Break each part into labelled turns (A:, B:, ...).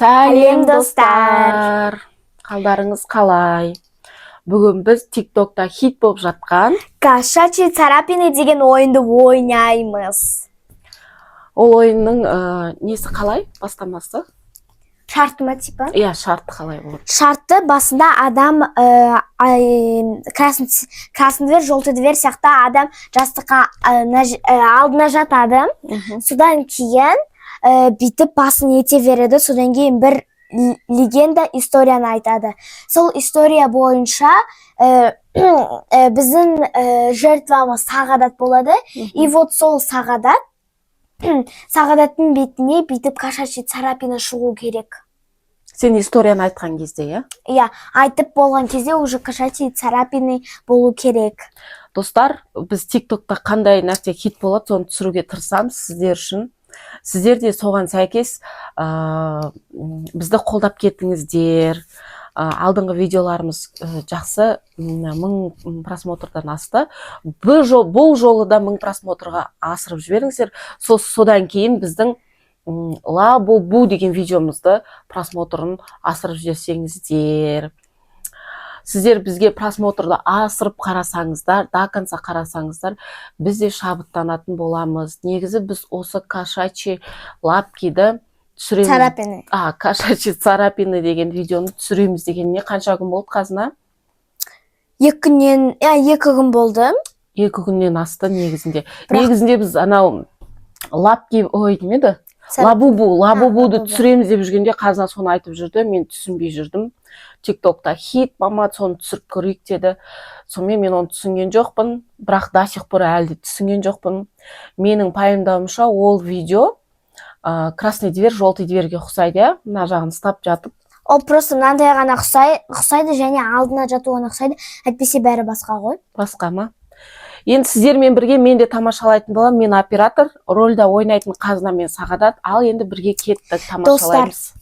A: Сәлем,
B: Сәлем, достар!
A: Достар! Қалдарыңыз қалай? Бүгін біз ТикТокта хит болып жатқан
B: «Кошачьи царапины» деген ойынды ойнаймыз.
A: Ол ойынның несі қалай? Бастамасы?
B: Шарты ма, типа?
A: Иә, шарты қалай болады?
B: Шарты: басында адам красный дверь, желтый дверь сияқты адам жастыққа алдына жатады. Содан кейін бүйтіп басын ете береді. Содан кейін бір легенда, историяны айтады. Сол история бойынша біздің жертвамыз Сағадат болады. И вот сол Сағадаттың бетіне бүйтіп кошачий царапина шығу керек.
A: Сен историяны айтқан кезде, иә?
B: Иә, айтып болған кезде уже кошачий царапины болу керек.
A: Достар, біз ТикТокта қандай нәрсе хит болады, соны түсіруге тырысамыз сіздер үшін. Сіздер де соған сәйкес бізді қолдап кетіңіздер. Алдыңғы видеоларымыз жақсы, 1000 просмотрдан асты. Бұл жолы да 1000 просмотрға асырып жіберіңіздер. Содан кейін біздің «Лабубу» деген видеомызды просмотрын асырып жіберсеңіздер. Сіздер бізге просмотрды асырып қарасаңыздар, до конца қарасаңыздар, біз де шабыттанатын боламыз. Негізі біз осы кошачий лапкиді түсіреміз.
B: Царапины.
A: А, «Кошачий царапины» деген видеоны түсіреміз дегеніне қанша күн болды, Қазына?
B: 2 күннен, иә, 2 күн болды.
A: 2 күннен асты негізінде.
B: Бірақ
A: Негізінде біз анау лапки, ой, неме еді?
B: Царапины.
A: Лабубу, лабубуды
B: Лабубу.
A: түсіреміз деп жүргенде Қазына соны айтып жүрді, мен түсінбей жүрдім. ТикТокта хит мама, соны түсіріп көрейік деді. Сонымен мен оны түсінген жоқпын, бірақ до сих пор әлі де түсінген жоқпын. Менің пайымдауымша, ол видео красный дверь, желтый дверьге ұқсайды, иә, мына жағын ұстап жатып.
B: Ол просто мынандай ғана ұқсайды және алдына жату ғана ұқсайды, әйтпесе бәрі басқа ғой.
A: Басқа ма? Енді сіздермен бірге мен де тамашалайтын боламын. Мен оператор рөлде ойнайтын Қазына мен Сағадат. Ал енді бірге кеттік, тамашалаймыз.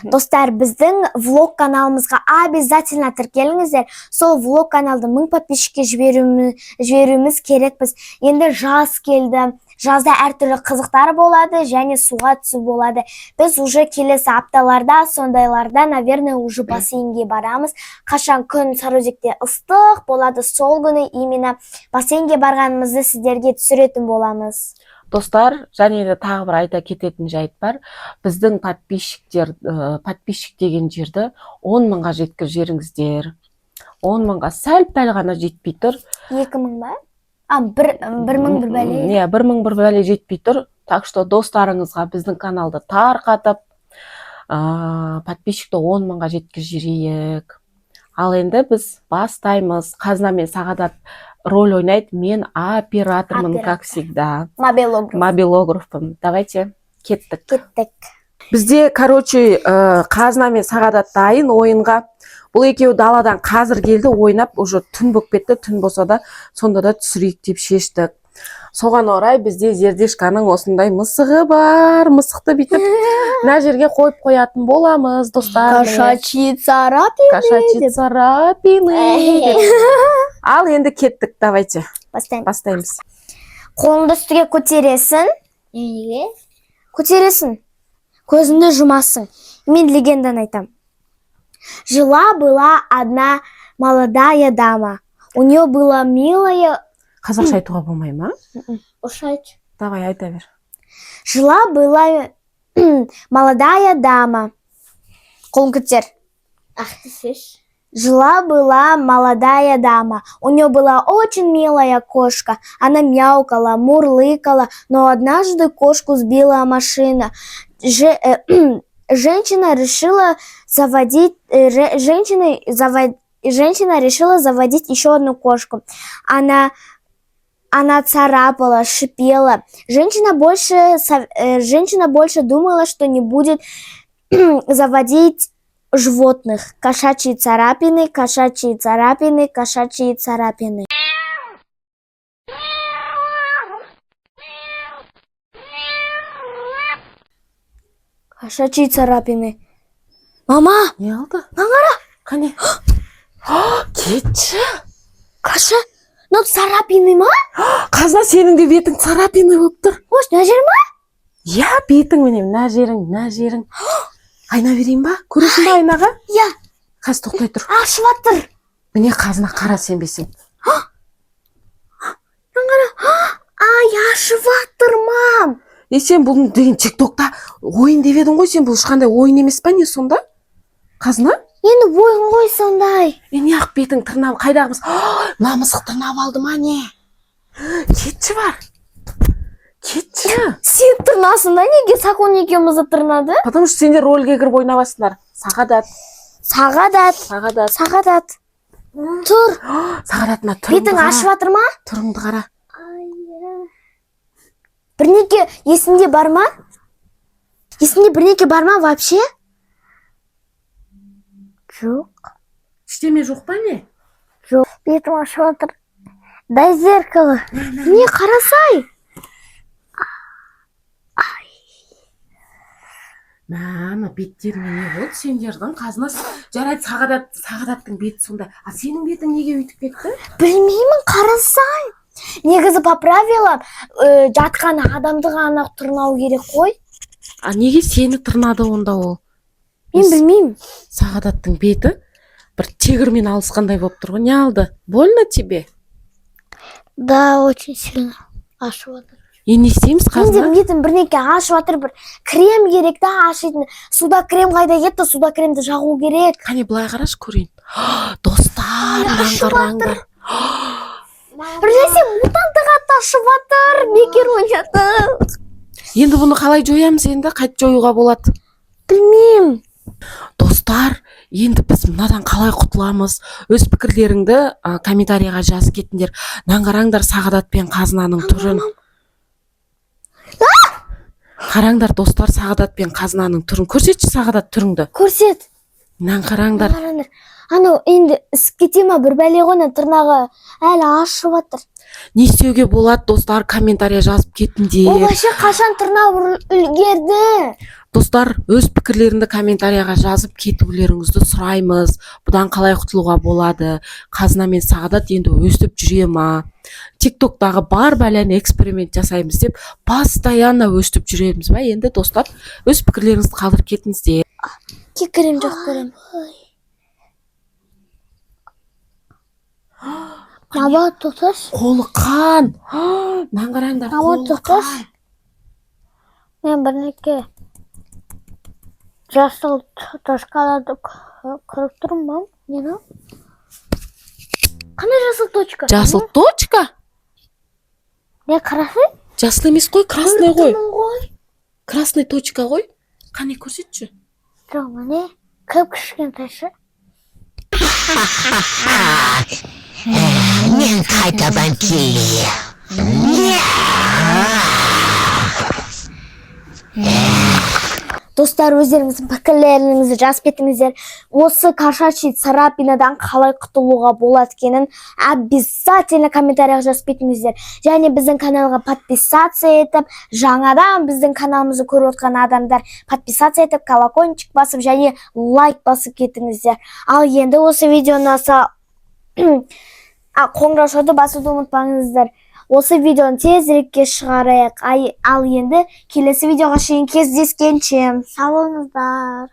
B: Достар, біздің влог каналымызға обязательно тіркеліңіздер. Сол влог каналды 1000 подписчикке жіберуіміз керекпіз. Енді жаз келді, жазда әртүрлі қызықтар болады және суға түсу болады. Біз уже келесі апталарда, сондайларда, наверное, уже бассейнге барамыз. Қашан күн Сарыөзекте ыстық болады, сол күні именно бассейнге барғанымызды сіздерге түсіретін боламыз.
A: Достар, және де тағы бір айта кететін жайт бар. Біздің подписчиктер, подписчик деген жерді 10 мыңға жеткізіп жіберіңіздер. 10 мыңға сәл пәл ғана жетпей тұр.
B: 2000 ба? А, 1000 бір бәле.
A: Иә, 1000 бір бәле жетпей тұр. Так что достарыңызға біздің каналды тарқатып, подписчикті 10 мыңға жеткізіп жіберейік. Ал енді біз бастаймыз. Қазына мен Сағадат роль ойнайды, мен оператормын, как
B: Оператор.
A: всегда.
B: Мобилограф.
A: Мобилографпын. Давайте, кеттік.
B: Кеттік.
A: Бізде, короче, Қазына мен Сағадат дайын ойынға. Бұл екеуі даладан қазір келді ойнап, уже түн болып кетті. Түн болса да, сонда да түсірейік деп шештік. Соған орай бізде Зердешканың осындай мысығы бар. Мысықты бүйтіп мына жерге қойып қоятын боламыз, достар, міне.
B: Кошачьи царапины.
A: Кошачьи царапины деп. Ал енді кеттік, давайте.
B: Бастаймыз.
A: Бастаймыз.
B: Қолыңды үстіге көтересің.
C: Неге?
B: Көтересің. Көзіңді жұмасың. Мен легенданы айтам. Жила была одна молодая дама. У нее была милая
A: Қазақша айтуға болмай ма?
C: Ұшайт.
A: Давай, айта бер.
B: Жила была молодая дама. Қолын көтер.
C: Ах ты сеш.
B: Жила-была молодая дама. У нее была очень милая кошка. Она мяукала, мурлыкала, но однажды кошку сбила машина. Женщина решила заводить еще одну кошку. Она царапала, шипела. Женщина больше думала, что не будет заводить животных. Кошачьи царапины, кошачьи царапины, кошачьи царапины. Кошачьи царапины. Мама,
A: Не алды? Қане, кетші.
B: Каша, мынау царапины ма?
A: Қазына, сенің де бетің царапины болып тұр.
B: Может, мына жер ма?
A: Иә, бетің, міне, мына жерің, мына жерің. Айна берейін ба? Көресің ба айнаға?
B: Иә.
A: Қазір, тоқтай тұр.
B: Ашып жатыр.
A: Міне, Қазына, қара, сенбесең.
B: Ай, ашып жатыр, мам.
A: Е, сен бұл деген Тик Токта ойын деп едің ғой. Сен бұл ешқандай ойын емес па, не сонда, Қазына?
B: Енді ойын ғой сондай.
A: Е, неғып бетің тырнап? Қайдағы мысық? Мына мысық тырнап алды ма, не? Кетші, бар, кетші.
B: Сен тырнасың да, неге Сакон екеумізді тырнады?
A: Потому что сендер рөлге кіріп ойнап. Сағадат.
B: Сағадат.
A: Сағадат.
B: Сағадат, тұр.
A: Сағадат, мына түріңді
B: Бетің
A: қара.
B: ашып жатыр ма?
A: Түріңді қара.
B: Бірнеке есінде бар ма? Есінде бірнеке бар ма вообще?
C: Жоқ.
A: Ештеме жоқ па, не?
C: Бетім ашып жатыр. Дай зеркало.
B: Не, қарасай.
A: Мә, ана беттеріңе не болды сендердің? Қазына, жарайды, Сағадат, Сағадаттың беті сондай. А сенің бетің неге өйтіп кетті?
B: Білмеймін, қарасай. Негізі, по правилам, жатқан адамды ғана тырнау керек қой.
A: А неге сені тырнады онда ол?
B: Мен білмеймін.
A: Сағадаттың беті бір тигрмен алысқандай болып тұр ғой. Не алды? Больно тебе?
C: Да, очень сильно. Ашып жатыр.
A: Енді не істейміз,
B: Менде
A: Қазына?
B: бетім бірнеке ашып жатыр, бір крем керек та ашитын. Суда крем қайда кетті? Суда кремді жағу керек.
A: Қане, былай қарашы, көрейін. Достар, мынаны қараңдар.
B: Бір нәрсе мутанты қатты ашып жатыр, бекер ойнады.
A: Енді бұны қалай жоямыз? Енді қайтып жоюға болады?
B: Білмеймін.
A: Достар, енді біз мынадан қалай құтыламыз? Өз пікірлеріңді комментарийға жазып кетіңдер. Мынаны қараңдар, Сағадат пен Қазынаның түрін қараңдар. Достар, Сағадат пен Қазынаның түрін көрсетші. Сағадат, түріңді.
B: Көрсет.
A: Мынаны қараңдар.
B: Қараңдар, анау енді ісіп кете ма, бір бәле ғой. Ана тырнағы әлі ашып жатыр.
A: Не істеуге болады, достар? Комментарий жазып
B: Ол
A: кетіңдер.
B: вообще қашан тырнап үлгерді?
A: Достар, өз пікірлеріңді комментарияға жазып кетулеріңізді сұраймыз. Бұдан қалай құтылуға болады? Қазына мен Сағадат енді өстіп жүре ма? Тик Токтағы бар бәлені эксперимент жасаймыз деп постоянно өстіп жүреміз ба енді? Достар, өз пікірлеріңізді қалдырып кетіңіздер.
B: Ке, крем жоқ, крем.
C: Наоборот, тоқташы.
A: Қолы қан. Мынаны қараңдар.
C: Наоборот,
A: Қолы
C: тоқташы.
A: қан.
C: Мен бірнеке жасыл точкаларды көріп тұрмын, мам. Не мынау?
B: Қандай жасыл точка?
A: Жасыл точка?
C: Не, қарасай?
A: Жасыл емес қой, красный ғой.
B: Тұрмын ғой.
A: Красный точка ғой. Қане, көрсетші.
C: Жоқ, міне. Кіп кішкентай шы.
D: Мен қайтадан келемін.
B: Достар, өздеріңіздің пікірлеріңізді жазып кетіңіздер. Осы кошачий царапинадан қалай құтылуға болады екенін обязательно комментарияға жазып кетіңіздер. Және біздің каналға подписаться етіп, жаңадан біздің каналымызды көріп отқан адамдар подписаться етіп, колокольчик басып және лайк басып кетіңіздер. Ал енді осы видео ұнаса, қоңыраушаны басуды ұмытпаңыздар. Осы видеоны тезірекке шығарайық. Ал енді келесі видеоға шейін кездескенше.
C: Сау болыңыздар.